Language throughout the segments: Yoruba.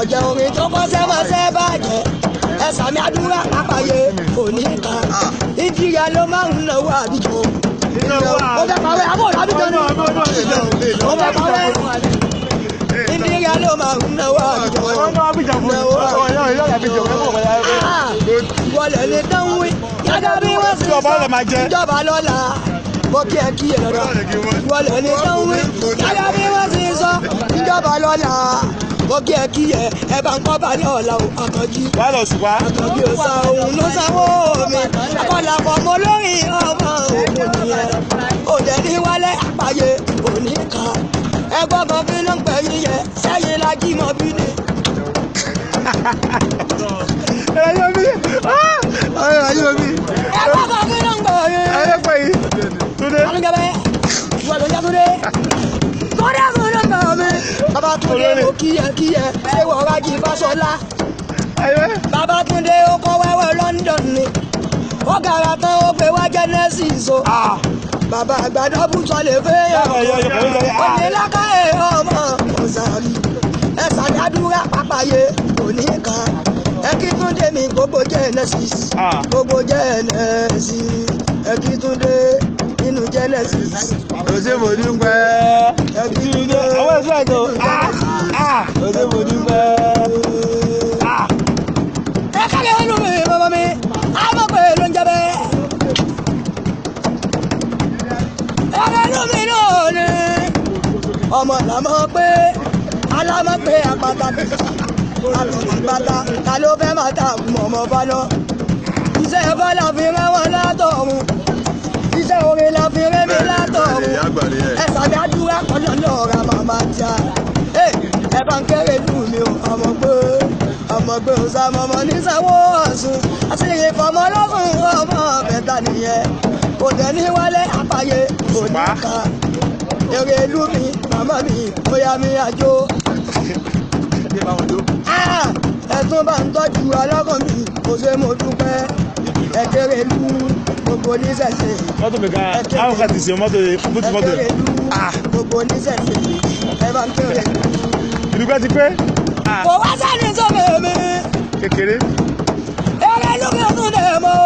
Ọ̀jẹ̀ orin tó kọ́ sẹ́mọ́sẹ́ bàjẹ́. Ẹ sàmì àdúrà àpàyè kò ní ká. Ìjìyà ló máa ń náwó àbíjọ. Ó fẹ́ pàwẹ́ àbọ̀ àbíjọ ni. Ó fẹ́ pàwẹ́. Ìjìyà ló máa ń náwó àbíjọ. Wọlé ní dánwí. Gẹ́gẹ́ bí wọ́n sì sọ ìjọba lọ́la. Mo kí ẹ kí ẹ lọ́dọ̀. Wọlé ní dánwí. Gẹ́gẹ́ bí wọ́n sì sọ ìjọba lọ́la. Mo kí ẹ kí ẹ ẹ bá ń kọ́ bá ní ọ̀la o àkànjí. Àkànjí ò sa òun ló sanwó mi. Akọ́làpọ̀ mo lórí ọmọ òun nìyẹn. Òdẹ ní wálé àpáyé òní ká. Ẹgbọ́n kan kí ló ń pè yín yẹn sẹ́yìn la jí mọ́ bí ni. Ẹgbọ́n kan kí ló ń pè yín. Alúgẹ́bẹ́ ìwọ ló ń jẹ́ Túndé. Túndé kí ló ń pè mí. Bàbá Túndé mo kí ẹ kí ẹ ṣé wọ́n rájí Fáṣọlá. Bàbá Túndé ó kọ́ wẹ́wẹ́ London ni. Ó gàrà tán ó fẹ́ wá Genesis o. Bàbá àgbàdo bùtọ̀ lè fẹ́ yàn. Onílákàyè ọmọ ọ̀sàrí. Ẹ ṣàdádúrà pápáyé òní kan. Ẹ kí Túndé mi gbogbo Genesis. Gbogbo Genesis. Ẹ kí Túndé nínú Genesis. Ose mo dúpẹ́. Ẹ kí Túndé. Àwọn ẹ̀sùn àìtó. Ose mo dúpẹ́. Ẹ kálẹ̀ inú mi bàbá mi, á mọ̀ pé ló ń jẹ bẹ́ẹ̀. Ẹ inú mi náà ni ọmọ làmọ́ pé alámọ̀ pé àpáta àtọ̀tìpátá ta ló fẹ́ máa ta ọmọ bá lọ. Iṣẹ́ ẹ̀fọ́ la fi rán wọn látọ̀run. Iṣẹ́ orin la fi rán mi látọ̀run. Ẹ sàbí àdúrà kọ́lọ́ lọ́ra màmá tíá. Ẹ bá ń kéré lù mí o, ọmọ pé ọmọ pé o sá mọ́mọ́ nísàwọ́ ọ̀sùn. Àṣeyẹ fọmọ lọ́sùn ọmọ bẹ̀ta nìyẹn. Kò dẹ̀ ní wálé àpáyé òní ká. Èrè ìlú mi, màmá mi, bóyá mi àjò. Ẹ̀tún bá ń tọ́jú ọlọ́kàn mi, kò ṣe mo dúpẹ́. Ẹ̀kẹ́rẹ́ ìlú gbogbo oníṣẹ̀ṣe. Mọ́tò mi kan, àwọn kan ti ṣe mọ́tò bùtù mọ́tò. Ẹ̀kẹ́rẹ́ ìlú gbogbo oníṣẹ̀ṣe. Ẹ bá ń kéré ìlú. Ìdúpẹ́ ti pé. Kò wá sẹ́ni sómi mi. Kékeré. Èrè ìlú mi tún dẹ̀ mọ́.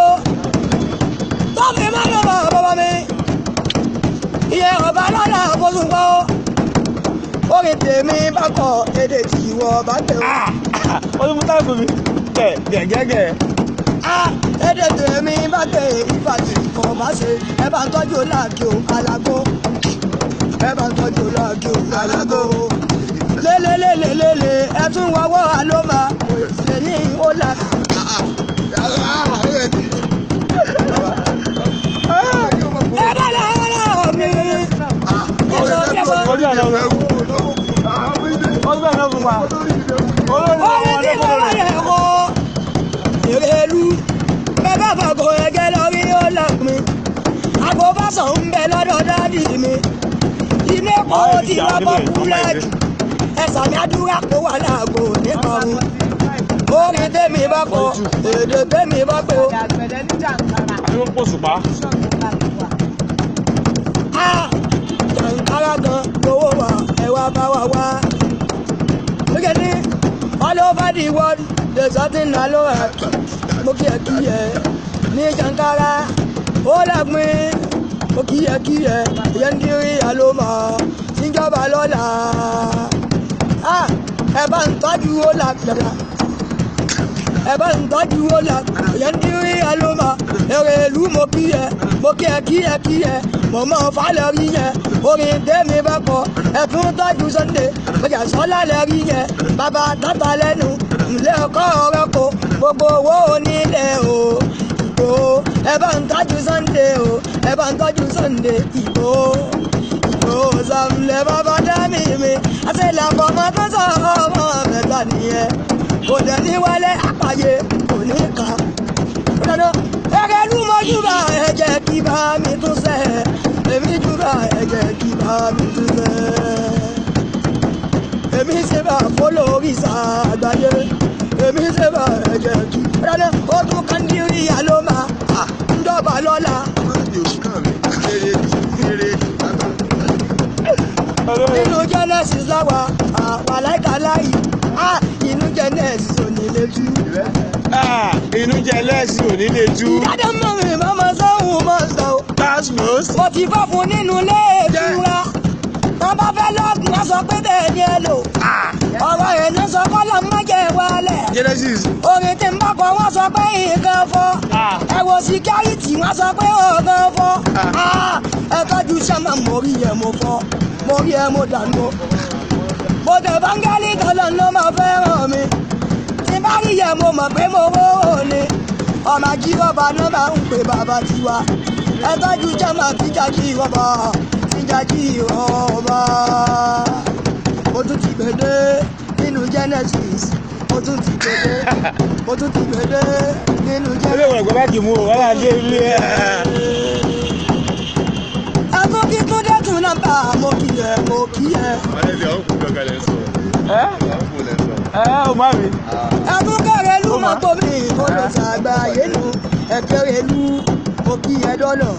Tómi má lọ bá bàbá mi. Iye ọba lọ́la àfọ́sùnpọ̀. Orin tèmi bá kọ èdè tí ìwọ bá tẹ̀ o. Ó ti mú táìpù mi. Gẹ̀gẹ̀gẹ̀. Èdè tèmi bá tẹ ìfà tí kò bá ṣe. Ẹ bá ń tọ́jú láàkì o alágó. Ẹ bá ń tọ́jú láàkì o alágó. Lélelélelele ẹ tún wọ́wọ́ àlómà lè ní ìhólà. Ẹ bá lọ́wọ́ mi. Ojú àná ọ̀rẹ́. Ọdún bẹ́ẹ̀ náà fún wa. Orin tí mo bá yẹ kó èrèlú bẹ́ẹ̀ bá kó ẹgẹ́ lórí ó là mí. Àgbo fásán ń bẹ lọ́dọ̀ dádì mi. Ilé kó ti wá pọ́pùlà jù. Ẹ sàmì àdúrà kó wà láago nípa òun. Orin tèmi bá kọ, èdè tèmi bá kọ. Àbí wọ́n pò ṣùpá. Jàǹkárá gan lówó wa, ẹ wá bá wa wá. Look at me, all over the world, there's something I love. Mo kí ẹ kí ẹ ní jàǹkárá, ó làgbín. Mo kí ẹ kí ẹ, ìyẹn ń kiri àlómọ, níjọba lọ́la. Ẹ bá ń tọ́jú ó là dàda. Ẹ bá ń tọ́jú ó là, ìyẹn ń kiri àlómọ. Èrè ìlú mo kí ẹ, mo kí ẹ kí ẹ kí ẹ, mo mọ̀ fálẹ̀ rí yẹn. Orin tèmi bá kọ, ẹ tún tọ́jú Sunday, ọjà sọ́lá lẹ rí yẹn. Bàbá tata lẹ́nu, ǹlẹ́ ọkọ ọ̀rọ̀ kò, gbogbo owó onílẹ̀ o. Ìgbò, ẹ bá ń tọ́jú Sunday o, ẹ bá ń tọ́jú Sunday Ìgbò. Ìgbò sàmùlẹ̀ bàbá dámì mi, àṣẹlẹ̀ àfọmọ́ tó sọ ọmọ mẹ́ta nìyẹn. Kò dẹ̀ ní wálé àpáyé, kò ní ká. Erelu mojúbà ẹ jẹ́ kí bá mi tún sẹ́. Èmi júbà ẹ jẹ́ kí bá mi tún sẹ́. Èmi ṣe bá fọlọ́rìṣà àgbáyé. Èmi ṣe bá ẹ jẹ́ kí. Rárá, ó tún kandiri ló máa ń dọ̀bà lọ́la. Nínú Genesis láwa, àwàláìkàláì. Inú lè tú. Inú jẹ lẹ́sìn ò ní lè tú. Ìdájọ́ mọ̀ mi mọ́mọ́ sọ́hun mọ́ sọ o. Pass most. Mo ti fọ́ fún nínú ilé ìtura. Wọ́n bá fẹ́ lọ́ọ̀gùn wọ́n sọ pé bẹ́ẹ̀ ni ẹ lò. Ọ̀rọ̀ ẹ̀ ló sọ kọ́lọ̀ mọ́jẹ̀ wálẹ̀. Genesis. Orin tí ń bá kọ wọ́n sọ pé nǹkan fọ́. Ẹ wo síkírítì wọ́n sọ pé ọ̀gán fọ́. Ẹ tọ́jú sẹ́mà mo rí ẹ mo fọ́. Mo rí ẹ mo dànù. Mo tẹ̀ báńgálì tọ́lọ̀ ló máa fẹ́ràn mi. Tí bá rí yẹ mo mọ̀ pé mo rówó ni. Ọmọ ajírọ̀bà ló máa ń pè bàbá tiwa. Ẹ tọ́jú sẹ́mà tíjà jírọ̀bà tíjà jírọ̀bà. Mo tún ti gbèdé nínú Genesis. Mo tún ti gbèdé. Mo tún ti gbèdé nínú Ilé Genesis. ìwọ̀n ẹ̀gbọ́n bá kì í mú o, wọ́n máa dé ilé ẹ̀. Ẹkún kíkún dẹ́tun nọ́mbà mo kí ẹ mo kí ẹ. Ẹ́ ẹ́ o má mi. Ẹkún kẹrẹ lú mọ́tò mi mo lọ sàgbà yélu. Ẹkẹrẹ lú mo kí ẹ dọ́lọ̀.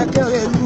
Ẹkẹrẹ lú